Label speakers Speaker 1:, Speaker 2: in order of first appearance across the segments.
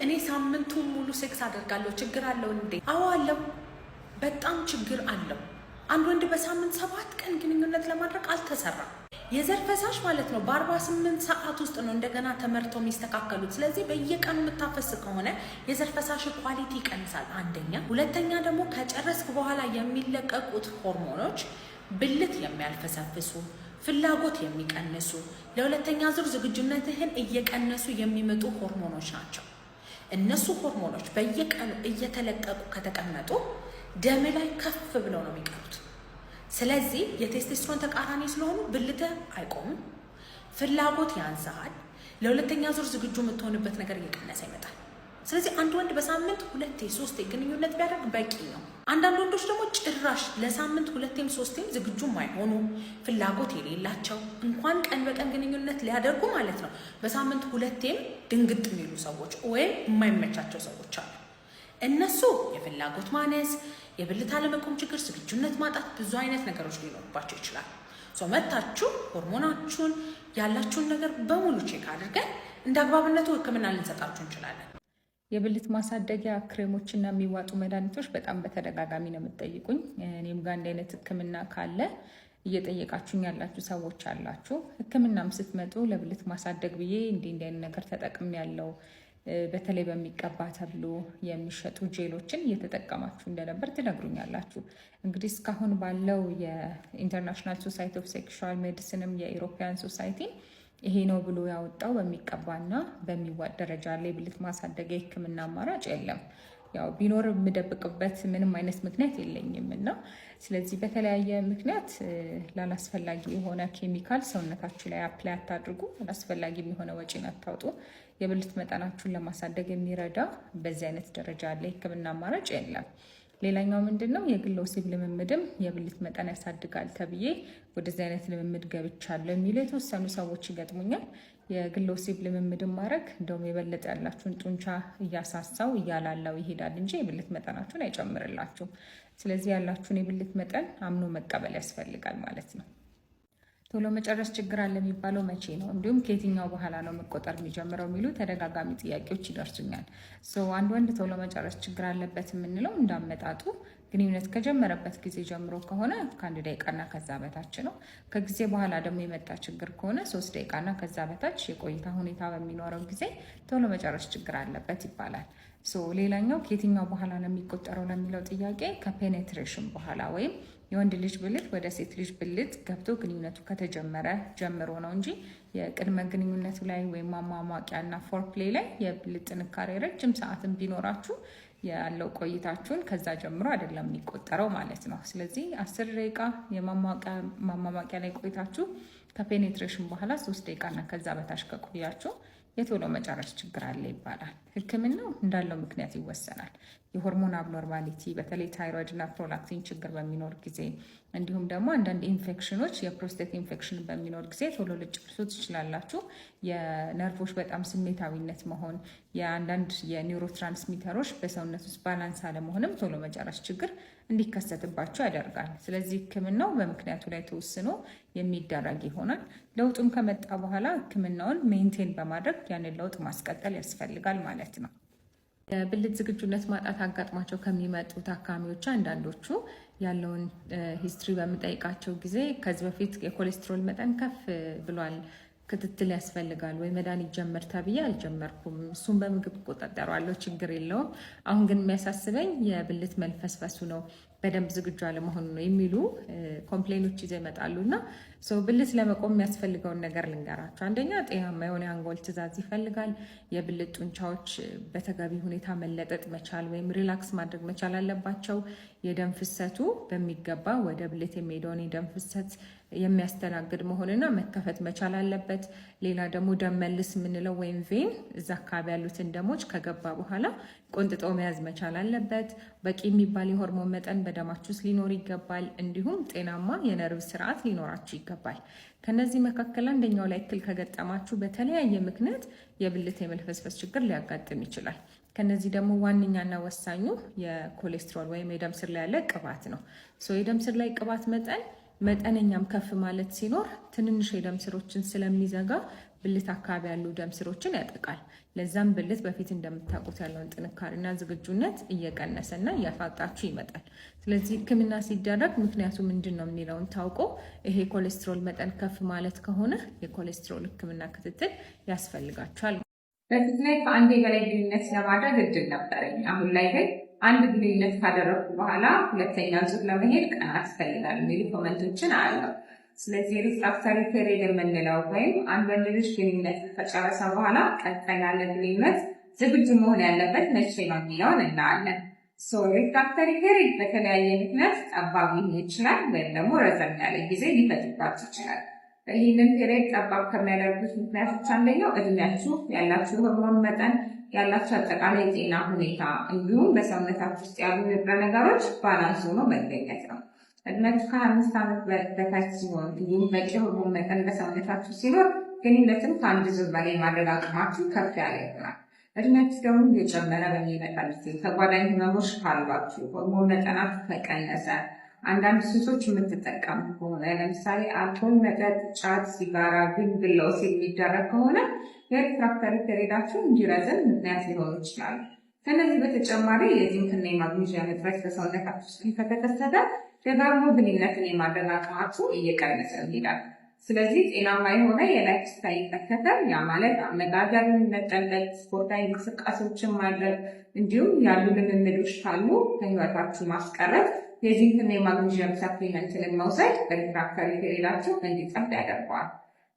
Speaker 1: እኔ ሳምንቱን ሙሉ ሴክስ አደርጋለሁ፣ ችግር አለው እንዴ? አዎ አለው፣ በጣም ችግር አለው። አንድ ወንድ በሳምንት 7 ቀን ግንኙነት ለማድረግ አልተሰራም። የዘር ፈሳሽ ማለት ነው በ48 ሰዓት ውስጥ ነው እንደገና ተመርተው የሚስተካከሉት። ስለዚህ በየቀኑ የምታፈስ ከሆነ የዘር ፈሳሽ quality ይቀንሳል። አንደኛ። ሁለተኛ ደግሞ ከጨረስክ በኋላ የሚለቀቁት ሆርሞኖች ብልት የሚያልፈሰፍሱ፣ ፍላጎት የሚቀንሱ፣ ለሁለተኛ ዙር ዝግጁነትህን እየቀነሱ የሚመጡ ሆርሞኖች ናቸው። እነሱ ሆርሞኖች በየቀኑ እየተለቀቁ ከተቀመጡ ደም ላይ ከፍ ብለው ነው የሚቀሩት። ስለዚህ የቴስቴስትሮን ተቃራኒ ስለሆኑ ብልትህ አይቆምም፣ ፍላጎት ያንስሃል፣ ለሁለተኛ ዙር ዝግጁ የምትሆንበት ነገር እየቀነሰ ይመጣል። ስለዚህ አንድ ወንድ በሳምንት ሁለቴ ሶስቴ ግንኙነት ቢያደርግ በቂ ነው። አንዳንድ ወንዶች ደግሞ ጭራሽ ለሳምንት ሁለቴም ሶስቴም ዝግጁ ማይሆኑ፣ ፍላጎት የሌላቸው፣ እንኳን ቀን በቀን ግንኙነት ሊያደርጉ ማለት ነው በሳምንት ሁለቴም ድንግጥ የሚሉ ሰዎች ወይም የማይመቻቸው ሰዎች አሉ። እነሱ የፍላጎት ማነስ፣ የብልት አለመቆም ችግር፣ ዝግጁነት ማጣት፣ ብዙ አይነት ነገሮች ሊኖርባቸው ይችላል። መታችሁ ሆርሞናችሁን ያላችሁን ነገር በሙሉ check አድርገን እንደ አግባብነቱ ሕክምና ልንሰጣችሁ እንችላለን።
Speaker 2: የብልት ማሳደጊያ ክሬሞችና የሚዋጡ መድኃኒቶች በጣም በተደጋጋሚ ነው የምትጠይቁኝ። እኔም ጋር እንዲህ አይነት ሕክምና ካለ እየጠየቃችሁኝ ያላችሁ ሰዎች አላችሁ። ሕክምናም ስትመጡ ለብልት ማሳደግ ብዬ እንዲህ እንዲህ አይነት ነገር ተጠቅም ያለው፣ በተለይ በሚቀባ ተብሎ የሚሸጡ ጄሎችን እየተጠቀማችሁ እንደነበር ትነግሩኛላችሁ። እንግዲህ እስካሁን ባለው የ International Society of Sexual Medicine ም የ European Society ይሄ ነው ብሎ ያወጣው በሚቀባና በሚዋጥ ደረጃ ላይ የብልት ማሳደጊያ የህክምና አማራጭ የለም። ያው ቢኖር የምደብቅበት ምንም አይነት ምክንያት የለኝም እና ስለዚህ በተለያየ ምክንያት ላላስፈላጊ የሆነ ኬሚካል ሰውነታችሁ ላይ apply አታድርጉ። አላስፈላጊ የሆነ ወጪን አታውጡ። የብልት መጠናችሁን ለማሳደግ የሚረዳ በዚህ አይነት ደረጃ ያለ የህክምና አማራጭ የለም። ሌላኛው ምንድን ነው? የግል ወሲብ ልምምድም የብልት መጠን ያሳድጋል ተብዬ ወደዚህ አይነት ልምምድ ገብቻለሁ የሚሉ የተወሰኑ ሰዎች ይገጥሙኛል። የግል ወሲብ ልምምድን ማድረግ እንደውም የበለጠ ያላችሁን ጡንቻ እያሳሳው እያላላው ይሄዳል እንጂ የብልት መጠናችሁን አይጨምርላችሁም። ስለዚህ ያላችሁን የብልት መጠን አምኖ መቀበል ያስፈልጋል ማለት ነው። ቶሎ መጨረስ ችግር አለ የሚባለው መቼ ነው? እንዲሁም ከየትኛው በኋላ ነው መቆጠር የሚጀምረው የሚሉ ተደጋጋሚ ጥያቄዎች ይደርሱኛል። አንድ ወንድ ቶሎ መጨረስ ችግር አለበት የምንለው እንዳመጣጡ ግንኙነት ከጀመረበት ጊዜ ጀምሮ ከሆነ ከ1 ደቂቃና ከዛ በታች ነው። ከጊዜ በኋላ ደግሞ የመጣ ችግር ከሆነ 3 ደቂቃና ከዛ በታች የቆይታ ሁኔታ በሚኖረው ጊዜ ቶሎ መጨረስ ችግር አለበት ይባላል። ሌላኛው ከየትኛው በኋላ ነው የሚቆጠረው ለሚለው ጥያቄ ከ penetration በኋላ ወይም የወንድ ልጅ ብልት ወደ ሴት ልጅ ብልት ገብቶ ግንኙነቱ ከተጀመረ ጀምሮ ነው እንጂ የቅድመ ግንኙነቱ ላይ ወይም ማሟሟቂያ እና foreplay ላይ የብልት ጥንካሬ ረጅም ሰዓትን ቢኖራችሁ ያለው ቆይታችሁን ከዛ ጀምሮ አይደለም የሚቆጠረው ማለት ነው። ስለዚህ 10 ደቂቃ የማሟሟቂያ ላይ ቆይታችሁ ከ penetration በኋላ 3 ደቂቃና ከዛ በታች ከቆያችሁ የቶሎ መጨረስ ችግር አለ ይባላል። ሕክምናው እንዳለው ምክንያት ይወሰናል። የሆርሞን abnormality በተለይ ታይሮይድ እና prolactin ችግር በሚኖር ጊዜ፣ እንዲሁም ደግሞ አንዳንድ ኢንፌክሽኖች፣ የ prostate infection በሚኖር ጊዜ ቶሎ ልትጨርሱ ትችላላችሁ። የነርቮች በጣም ስሜታዊነት መሆን፣ የአንዳንድ የ neurotransmitter ኦች በሰውነት ውስጥ balance አለመሆንም ቶሎ መጨረስ ችግር እንዲከሰትባቸው ያደርጋል። ስለዚህ ሕክምናው በምክንያቱ ላይ ተወስኖ የሚደረግ ይሆናል። ለውጡም ከመጣ በኋላ ሕክምናውን maintain በማድረግ ያንን ለውጥ ማስቀጠል ያስፈልጋል ማለት ነው። የብልት ዝግጁነት ማጣት አጋጥሟቸው ከሚመጡ ታካሚዎች አንዳንዶቹ ያለውን history በምጠይቃቸው ጊዜ ከዚህ በፊት የኮሌስትሮል መጠን ከፍ ብሏል፣ ክትትል ያስፈልጋል ወይ መድኃኒት ጀምር ተብዬ አልጀመርኩም፣ እሱን በምግብ እቆጣጠረዋለሁ፣ ችግር የለውም። አሁን ግን የሚያሳስበኝ የብልት መልፈስፈሱ ነው፣ በደንብ ዝግጁ አለመሆኑ ነው የሚሉ complain ኦች ይዘው ይመጣሉ። እና ብልት ለመቆም የሚያስፈልገውን ነገር ልንገራችሁ። አንደኛ ጤናማ የሆነ የአንጎል ትዕዛዝ ይፈልጋል። የብልት ጡንቻዎች በተገቢ ሁኔታ መለጠጥ መቻል ወይም relax ማድረግ መቻል አለባቸው። የደም ፍሰቱ በሚገባ ወደ ብልት የሚሄደውን የደም ፍሰት የሚያስተናግድ መሆንና መከፈት መቻል አለበት። ሌላ ደግሞ ደም መልስ የምንለው ወይም vein እዛ አካባቢ ያሉትን ደሞች ከገባ በኋላ ቆንጥጦ መያዝ መቻል አለበት። በቂ የሚባል የሆርሞን መጠን በደማችሁ ውስጥ ሊኖር ይገባል። እንዲሁም ጤናማ የነርቭ ስርዓት ሊኖራችሁ ይገባል። ከነዚህ መካከል አንደኛው ላይ እክል ከገጠማችሁ በተለያየ ምክንያት የብልት የመልፈስፈስ ችግር ሊያጋጥም ይችላል። ከነዚህ ደግሞ ዋነኛና ወሳኙ የኮሌስትሮል ወይም የደም ስር ላይ ያለ ቅባት ነው። የደም ስር ላይ ቅባት መጠን መጠነኛም ከፍ ማለት ሲኖር ትንንሽ የደም ስሮችን ስለሚዘጋ ብልት አካባቢ ያሉ ደም ስሮችን ያጠቃል። ለዛም ብልት በፊት እንደምታውቁት ያለውን ጥንካሬና ዝግጁነት እየቀነሰና እያፋጣችሁ ይመጣል። ስለዚህ ሕክምና ሲደረግ ምክንያቱ ምንድን ነው የሚለውን ታውቆ ይሄ ኮሌስትሮል መጠን ከፍ ማለት ከሆነ የኮሌስትሮል ሕክምና ክትትል ያስፈልጋችኋል።
Speaker 3: በፊት ላይ ከአንዴ በላይ ግንኙነት ለማድረግ እድል ነበረኝ። አሁን ላይ ግን አንድ ግንኙነት ካደረግኩ በኋላ ሁለተኛ ዙር ለመሄድ ቀናት ይፈልጋል የሚሉ comment ኦችን አያለሁ። ስለዚህ refractory period የምንለው ወይም አንድ ወንድ ልጅ ግንኙነት ከጨረሰ በኋላ ቀጣይ ላለ ግንኙነት ዝግጁ መሆን ያለበት መቼ ነው የሚለውን እናያለን። Refractory period በተለያየ ምክንያት ጠባብ ሊሆን ይችላል ወይም ደግሞ ረዘም ያለ ጊዜ ሊፈጅባችሁ ይችላል። ይህንን period ጠባብ ከሚያደርጉት ምክንያቶች አንደኛው እድሜያችሁ፣ ያላችሁ የሆርሞን መጠን፣ ያላችሁ አጠቃላይ የጤና ሁኔታ እንዲሁም በሰውነታችሁ ውስጥ ያሉ ንጥረ ነገሮች balance ሆኖ መገኘት ነው። እድሜያችሁ ከ25 ዓመት በታች ሲሆን እንዲሁም በቂ ሆርሞን መጠን በሰውነታችሁ ሲኖር ግንኙነትን ከአንድ ዙር በላይ ማድረግ አቅማችሁ ከፍ ያለ ይሆናል። እድሜያችሁ ደግሞ እየጨመረ በሚመጣ ጊዜ ተጓዳኝ ህመሞች ካሏችሁ፣ ሆርሞን መጠናችሁ ከቀነሰ፣ አንዳንድ ሱሶች የምትጠቀሙ ከሆነ ለምሳሌ አልኮል መጠጥ፣ ጫት፣ ሲጋራ፣ ግን ለወሲብ የሚደረግ ከሆነ የ refractory period ኣችሁ እንዲረዝም ምክንያት ሊሆኑ ይችላሉ። ከነዚህ በተጨማሪ የዚንክና የማግኔዥየም እጥረት በሰውነታችሁ ውስጥ ከተከሰተ ደጋግሞ ግንኙነትን የማድረግ አቅማችሁ እየቀነሰ ይሄዳል። ስለዚህ ጤናማ የሆነ የ lifestyle መከተል፣ ያ ማለት አመጋገብን መጠንቀቅ፣ ስፖርታዊ እንቅስቃሴዎችን ማድረግ እንዲሁም ያሉ ልምምዶች ካሉ ከህይወታችሁ ማስቀረት፣ የዚንክና የማግኔዥየም supplement ን መውሰድ refractory period ኣችሁ እንዲጠብ ያደርገዋል።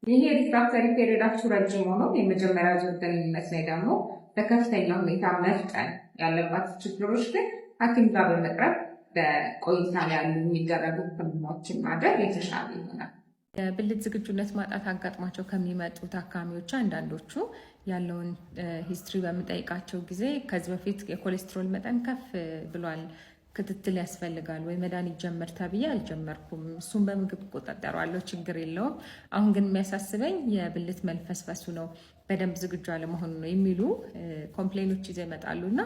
Speaker 3: ይህ የ refractory period ኣችሁ ረጅም ሆኖ የመጀመሪያ ዙር ግንኙነት ላይ ደግሞ በከፍተኛ ሁኔታ መፍጠን ያለባቸው ችግሮች ግን ሐኪም ጋር በመቅረብ በቆይታ ላይ ያሉ የሚደረጉ ህክምናዎችን ማድረግ የተሻለ ይሆናል።
Speaker 2: የብልት ዝግጁነት ማጣት አጋጥሟቸው ከሚመጡ ታካሚዎች አንዳንዶቹ ያለውን history በምጠይቃቸው ጊዜ ከዚህ በፊት የኮሌስትሮል መጠን ከፍ ብሏል፣ ክትትል ያስፈልጋል ወይ መድኃኒት ጀምር ተብዬ አልጀመርኩም፣ እሱን በምግብ እቆጣጠረዋለሁ፣ ችግር የለውም። አሁን ግን የሚያሳስበኝ የብልት መልፈስፈሱ ነው፣ በደንብ ዝግጁ አለመሆኑ ነው የሚሉ complain ኦች ይዘው ይመጣሉ። እና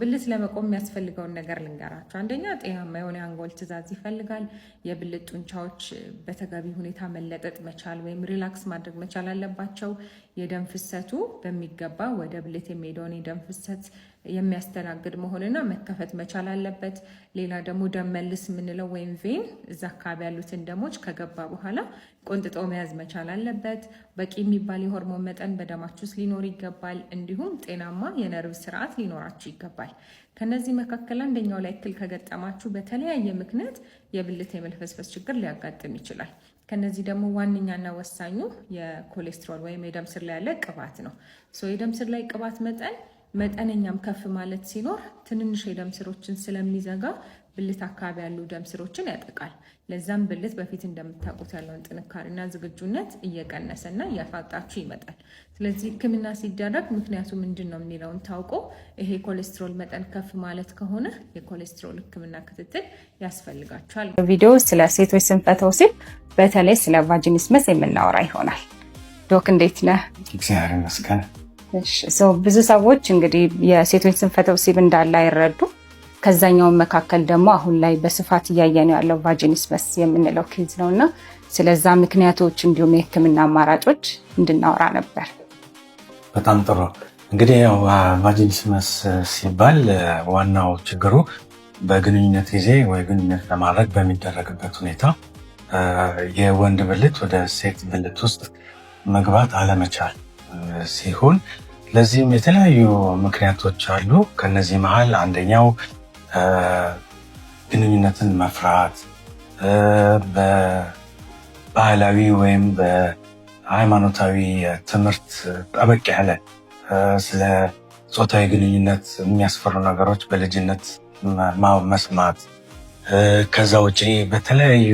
Speaker 2: ብልት ለመቆም የሚያስፈልገውን ነገር ልንገራቸው። አንደኛ ጤናማ የሆነ የአንጎል ትዕዛዝ ይፈልጋል። የብልት ጡንቻዎች በተገቢ ሁኔታ መለጠጥ መቻል ወይም relax ማድረግ መቻል አለባቸው። የደም ፍሰቱ በሚገባ ወደ ብልት የሚሄደውን የደም ፍሰት የሚያስተናግድ መሆንና መከፈት መቻል አለበት። ሌላ ደግሞ ደም መልስ የምንለው ወይም vein እዛ አካባቢ ያሉትን ደሞች ከገባ በኋላ ቆንጥጦ መያዝ መቻል አለበት። በቂ የሚባል የሆርሞን መጠን በደማችሁ ውስጥ ሊኖር ይገባል። እንዲሁም ጤናማ የነርቭ ስርዓት ሊኖራችሁ ይገባል። ከነዚህ መካከል አንደኛው ላይ እክል ከገጠማችሁ በተለያየ ምክንያት የብልት የመልፈስፈስ ችግር ሊያጋጥም ይችላል። ከነዚህ ደግሞ ዋነኛና ወሳኙ የኮሌስትሮል ወይም የደም ስር ላይ ያለ ቅባት ነው። የደም ስር ላይ ቅባት መጠን መጠነኛም ከፍ ማለት ሲኖር ትንንሽ የደም ስሮችን ስለሚዘጋ ብልት አካባቢ ያሉ ደም ስሮችን ያጠቃል። ለዛም ብልት በፊት እንደምታውቁት ያለውን ጥንካሬና ዝግጁነት እየቀነሰና እያፋጣችሁ ይመጣል። ስለዚህ ሕክምና ሲደረግ ምክንያቱ ምንድን ነው የሚለውን ታውቆ ይሄ ኮሌስትሮል መጠን ከፍ ማለት ከሆነ የኮሌስትሮል ሕክምና ክትትል ያስፈልጋቸዋል።
Speaker 3: ቪዲዮ ስለ ሴቶች ስንፈተ ወሲብ በተለይ ስለ vaginismus የምናወራ ይሆናል። Doc፣ እንዴት ነህ?
Speaker 4: እግዚአብሔር ይመስገን።
Speaker 3: ብዙ ሰዎች እንግዲህ የሴቶች ስንፈተ ወሲብ እንዳለ አይረዱ። ከዛኛውን መካከል ደግሞ አሁን ላይ በስፋት እያየነው ያለው vaginismus የምንለው case ነው እና ስለዛ ምክንያቶች እንዲሁም የህክምና አማራጮች እንድናወራ ነበር።
Speaker 4: በጣም ጥሩ። እንግዲህ ያው vaginismus ሲባል ዋናው ችግሩ በግንኙነት ጊዜ ወይ ግንኙነት ለማድረግ በሚደረግበት ሁኔታ የወንድ ብልት ወደ ሴት ብልት ውስጥ መግባት አለመቻል ሲሆን ለዚህም የተለያዩ ምክንያቶች አሉ። ከነዚህ መሀል አንደኛው ግንኙነትን መፍራት፣ በባህላዊ ወይም በሃይማኖታዊ ትምህርት ጠበቅ ያለ ስለ ጾታዊ ግንኙነት የሚያስፈሩ ነገሮች በልጅነት መስማት፣ ከዛ ውጪ በተለያዩ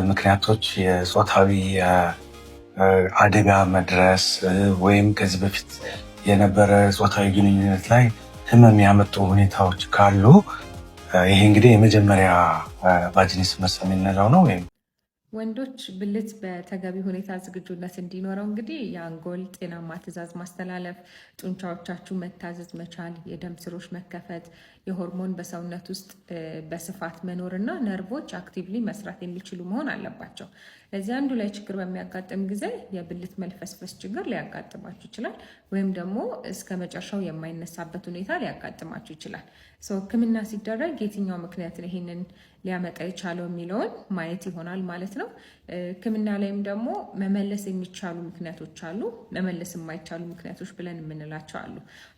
Speaker 4: ምክንያቶች የጾታዊ አደጋ መድረስ ወይም ከዚህ በፊት የነበረ ጾታዊ ግንኙነት ላይ ህመም ያመጡ ሁኔታዎች ካሉ ይሄ እንግዲህ የመጀመሪያ vaginismus የምንለው ነው። ወይም
Speaker 2: ወንዶች ብልት በተገቢ ሁኔታ ዝግጁነት እንዲኖረው እንግዲህ የአንጎል ጤናማ ትዕዛዝ ማስተላለፍ፣ ጡንቻዎቻችሁ መታዘዝ መቻል፣ የደም ስሮች መከፈት፣ የሆርሞን በሰውነት ውስጥ በስፋት መኖር እና ነርቮች actively መስራት የሚችሉ መሆን አለባቸው። ለዚህ አንዱ ላይ ችግር በሚያጋጥም ጊዜ የብልት መልፈስፈስ ችግር ሊያጋጥማችሁ ይችላል፣ ወይም ደግሞ እስከ መጨረሻው የማይነሳበት ሁኔታ ሊያጋጥማችሁ ይችላል። So ሕክምና ሲደረግ የትኛው ምክንያት ነው ይሄንን ሊያመጣ የቻለው የሚለውን ማየት ይሆናል ማለት ነው። ሕክምና ላይም ደግሞ መመለስ የሚቻሉ ምክንያቶች አሉ፣ መመለስ የማይቻሉ ምክንያቶች ብለን የምንላቸው አሉ።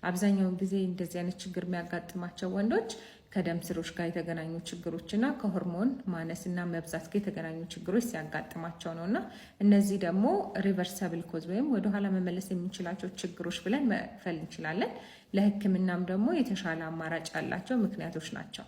Speaker 2: አብዛኛውን ጊዜ እንደዚህ አይነት ችግር የሚያጋጥማቸው ወንዶች ከደም ስሮች ጋር የተገናኙ ችግሮች እና ከሆርሞን ማነስ እና መብዛት ጋር የተገናኙ ችግሮች ሲያጋጥማቸው ነው። እና እነዚህ ደግሞ reversible cause ወይም ወደኋላ መመለስ የምንችላቸው ችግሮች ብለን መክፈል እንችላለን። ለሕክምናም ደግሞ የተሻለ አማራጭ ያላቸው ምክንያቶች ናቸው።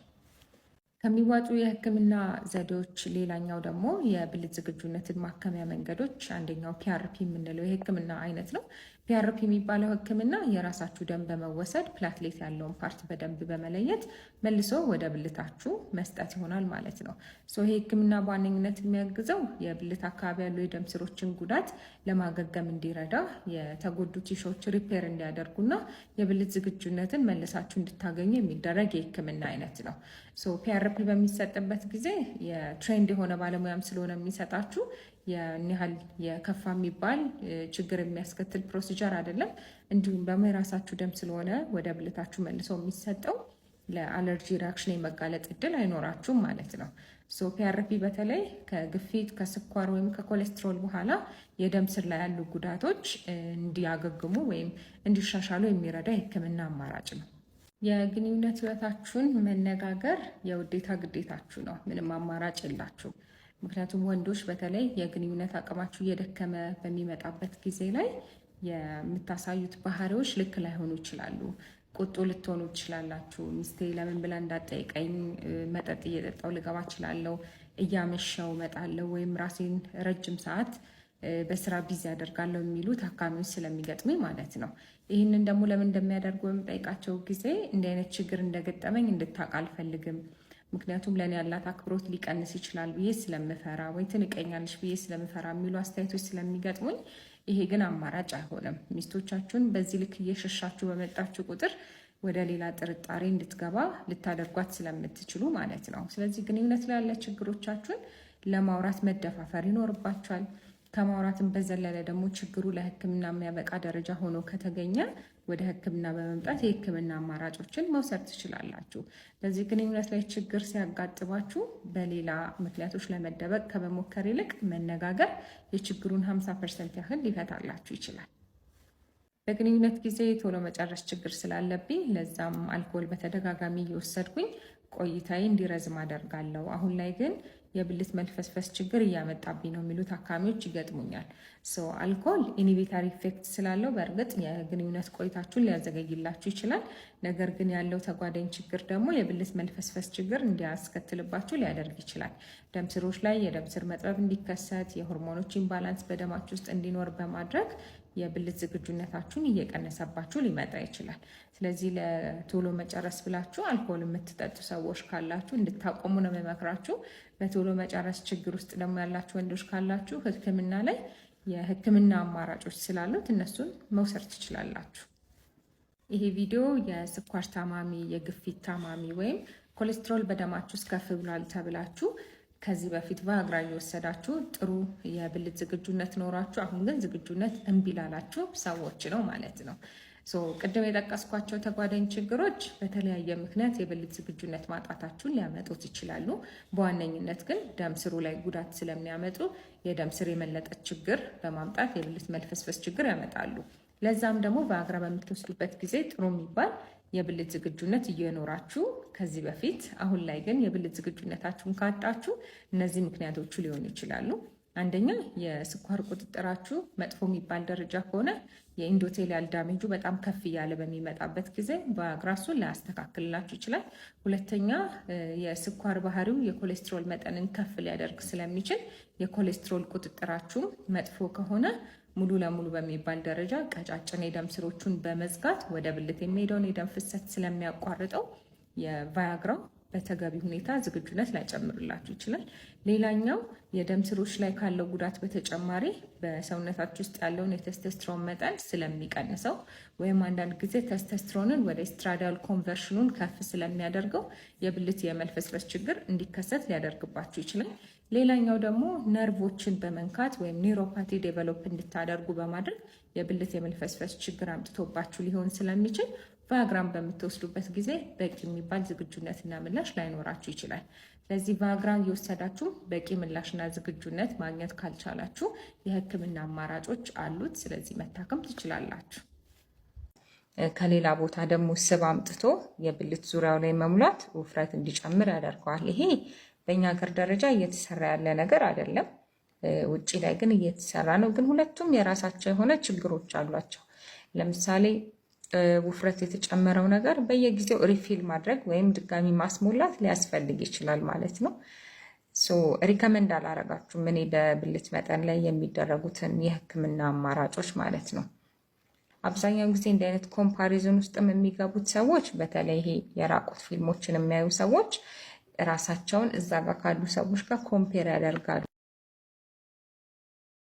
Speaker 2: ከሚዋጡ የህክምና ዘዴዎች ሌላኛው ደግሞ የብልት ዝግጁነትን ማከሚያ መንገዶች አንደኛው PRP የምንለው የህክምና አይነት ነው። PRP የሚባለው ህክምና የራሳችሁ ደም በመወሰድ platelet ያለውን part በደንብ በመለየት መልሶ ወደ ብልታችሁ መስጠት ይሆናል ማለት ነው። So ይሄ ህክምና በዋነኝነት የሚያግዘው የብልት አካባቢ ያሉ የደም ስሮችን ጉዳት ለማገገም እንዲረዳ፣ የተጎዱ tissue ዎች repair እንዲያደርጉና የብልት ዝግጁነትን መልሳችሁ እንድታገኙ የሚደረግ የህክምና አይነት ነው። So PRP በሚሰጥበት ጊዜ የ trained የሆነ ባለሙያም ስለሆነ የሚሰጣችሁ ያን ያህል የከፋ የሚባል ችግር የሚያስከትል procedure አይደለም። እንዲሁም ደግሞ የራሳችሁ ደም ስለሆነ ወደ ብልታችሁ መልሰው የሚሰጠው ለ allergy reaction የመጋለጥ እድል አይኖራችሁም ማለት ነው። So PRP በተለይ ከግፊት፣ ከስኳር ወይም ከኮሌስትሮል በኋላ የደም ስር ላይ ያሉ ጉዳቶች እንዲያገግሙ ወይም እንዲሻሻሉ የሚረዳ የህክምና አማራጭ ነው። የግንኙነት ህይወታችሁን መነጋገር የውዴታ ግዴታችሁ ነው። ምንም አማራጭ የላችሁም። ምክንያቱም ወንዶች በተለይ የግንኙነት አቅማችሁ እየደከመ በሚመጣበት ጊዜ ላይ የምታሳዩት ባህሪዎች ልክ ላይሆኑ ይችላሉ። ቁጡ ልትሆኑ ትችላላችሁ። ሚስቴ ለምን ብላ እንዳትጠይቀኝ መጠጥ እየጠጣው ልገባ እችላለሁ፣ እያመሸው እመጣለሁ፣ ወይም ራሴን ረጅም ሰዓት በስራ busy አደርጋለሁ የሚሉ ታካሚዎች ስለሚገጥሙኝ ማለት ነው። ይህንን ደግሞ ለምን እንደሚያደርጉ በምጠይቃቸው ጊዜ እንዲህ አይነት ችግር እንደገጠመኝ እንድታውቅ አልፈልግም፣ ምክንያቱም ለእኔ ያላት አክብሮት ሊቀንስ ይችላል ብዬ ስለምፈራ ወይ ትንቀኛለች ብዬ ስለምፈራ የሚሉ አስተያየቶች ስለሚገጥሙኝ ይሄ ግን አማራጭ አይሆንም። ሚስቶቻችሁን በዚህ ልክ እየሸሻችሁ በመጣችሁ ቁጥር ወደ ሌላ ጥርጣሬ እንድትገባ ልታደርጓት ስለምትችሉ ማለት ነው። ስለዚህ ግንኙነት ላይ ያለ ችግሮቻችሁን ለማውራት መደፋፈር ይኖርባችኋል። ከማውራትም በዘለለ ደግሞ ችግሩ ለሕክምና የሚያበቃ ደረጃ ሆኖ ከተገኘ ወደ ሕክምና በመምጣት የሕክምና አማራጮችን መውሰድ ትችላላችሁ። በዚህ ግንኙነት ላይ ችግር ሲያጋጥማችሁ በሌላ ምክንያቶች ለመደበቅ ከመሞከር ይልቅ መነጋገር የችግሩን 50% ያህል ሊፈታላችሁ ይችላል። በግንኙነት ጊዜ ቶሎ መጨረስ ችግር ስላለብኝ ለዛም አልኮል በተደጋጋሚ እየወሰድኩኝ ቆይታዬ እንዲረዝም አደርጋለሁ። አሁን ላይ ግን የብልት መልፈስፈስ ችግር እያመጣብኝ ነው የሚሉ ታካሚዎች ይገጥሙኛል። So አልኮል inhibitory effect ስላለው በእርግጥ የግንኙነት ቆይታችሁን ሊያዘገይላችሁ ይችላል። ነገር ግን ያለው ተጓዳኝ ችግር ደግሞ የብልት መልፈስፈስ ችግር እንዲያስከትልባችሁ ሊያደርግ ይችላል። ደም ስሮች ላይ የደም ስር መጥበብ እንዲከሰት፣ የሆርሞኖች imbalance በደማችሁ ውስጥ እንዲኖር በማድረግ የብልት ዝግጁነታችሁን እየቀነሰባችሁ ሊመጣ ይችላል። ስለዚህ ለቶሎ መጨረስ ብላችሁ አልኮል የምትጠጡ ሰዎች ካላችሁ እንድታቆሙ ነው የምመክራችሁ። በቶሎ መጨረስ ችግር ውስጥ ደግሞ ያላችሁ ወንዶች ካላችሁ ሕክምና ላይ የሕክምና አማራጮች ስላሉት እነሱን መውሰድ ትችላላችሁ። ይሄ ቪዲዮ የስኳር ታማሚ፣ የግፊት ታማሚ ወይም ኮሌስትሮል በደማችሁ ውስጥ ከፍ ብሏል ተብላችሁ ከዚህ በፊት ቫያግራ እየወሰዳችሁ ጥሩ የብልት ዝግጁነት ኖሯችሁ አሁን ግን ዝግጁነት እምቢ ላላችሁ ሰዎች ነው ማለት ነው። So ቅድም የጠቀስኳቸው ተጓዳኝ ችግሮች በተለያየ ምክንያት የብልት ዝግጁነት ማጣታችሁን ሊያመጡት ይችላሉ። በዋነኝነት ግን ደም ስሩ ላይ ጉዳት ስለሚያመጡ የደም ስር የመለጠጥ ችግር በማምጣት የብልት መልፈስፈስ ችግር ያመጣሉ። ለዛም ደግሞ ቫያግራ በምትወስዱበት ጊዜ ጥሩ የሚባል የብልት ዝግጁነት እየኖራችሁ ከዚህ በፊት አሁን ላይ ግን የብልት ዝግጁነታችሁን ካጣችሁ እነዚህ ምክንያቶቹ ሊሆኑ ይችላሉ። አንደኛ፣ የስኳር ቁጥጥራችሁ መጥፎ የሚባል ደረጃ ከሆነ የ endothelial damage ኡ በጣም ከፍ እያለ በሚመጣበት ጊዜ ቫያግራ እሱን ላያስተካክልላችሁ ይችላል። ሁለተኛ፣ የስኳር ባህሪው የኮሌስትሮል መጠንን ከፍ ሊያደርግ ስለሚችል የኮሌስትሮል ቁጥጥራችሁም መጥፎ ከሆነ ሙሉ ለሙሉ በሚባል ደረጃ ቀጫጭን የደም ስሮቹን በመዝጋት ወደ ብልት የሚሄደውን የደም ፍሰት ስለሚያቋርጠው የቫያግራው በተገቢ ሁኔታ ዝግጁነት ላይጨምርላችሁ ይችላል። ሌላኛው የደም ስሮች ላይ ካለው ጉዳት በተጨማሪ በሰውነታችሁ ውስጥ ያለውን የቴስቶስትሮን መጠን ስለሚቀንሰው ወይም አንዳንድ ጊዜ ቴስቶስትሮንን ወደ estradiol conversion ኑን ከፍ ስለሚያደርገው የብልት የመልፈስፈስ ችግር እንዲከሰት ሊያደርግባችሁ ይችላል። ሌላኛው ደግሞ ነርቮችን በመንካት ወይም neuropathy develop እንድታደርጉ በማድረግ የብልት የመልፈስፈስ ችግር አምጥቶባችሁ ሊሆን ስለሚችል ቫያግራን በምትወስዱበት ጊዜ በቂ የሚባል ዝግጁነትና ምላሽ ላይኖራችሁ ይችላል። ስለዚህ ቫያግራን እየወሰዳችሁ በቂ ምላሽና ዝግጁነት ማግኘት ካልቻላችሁ የሕክምና አማራጮች አሉት። ስለዚህ መታከም ትችላላችሁ።
Speaker 3: ከሌላ ቦታ ደግሞ ስብ አምጥቶ የብልት ዙሪያው ላይ መሙላት ውፍረት እንዲጨምር ያደርገዋል። ይሄ በእኛ ሀገር ደረጃ እየተሰራ ያለ ነገር አይደለም። ውጭ ላይ ግን እየተሰራ ነው። ግን ሁለቱም የራሳቸው የሆነ ችግሮች አሏቸው። ለምሳሌ ውፍረት የተጨመረው ነገር በየጊዜው refill ማድረግ ወይም ድጋሚ ማስሞላት ሊያስፈልግ ይችላል ማለት ነው። So recommend አላረጋችሁም እኔ በብልት መጠን ላይ የሚደረጉትን የህክምና አማራጮች ማለት ነው። አብዛኛውን ጊዜ እንዲህ አይነት comparison ውስጥም የሚገቡት ሰዎች፣ በተለይ ይሄ የራቁት ፊልሞችን የሚያዩ ሰዎች፣ ራሳቸውን እዛ ጋር ካሉ ሰዎች ጋር compare ያደርጋሉ።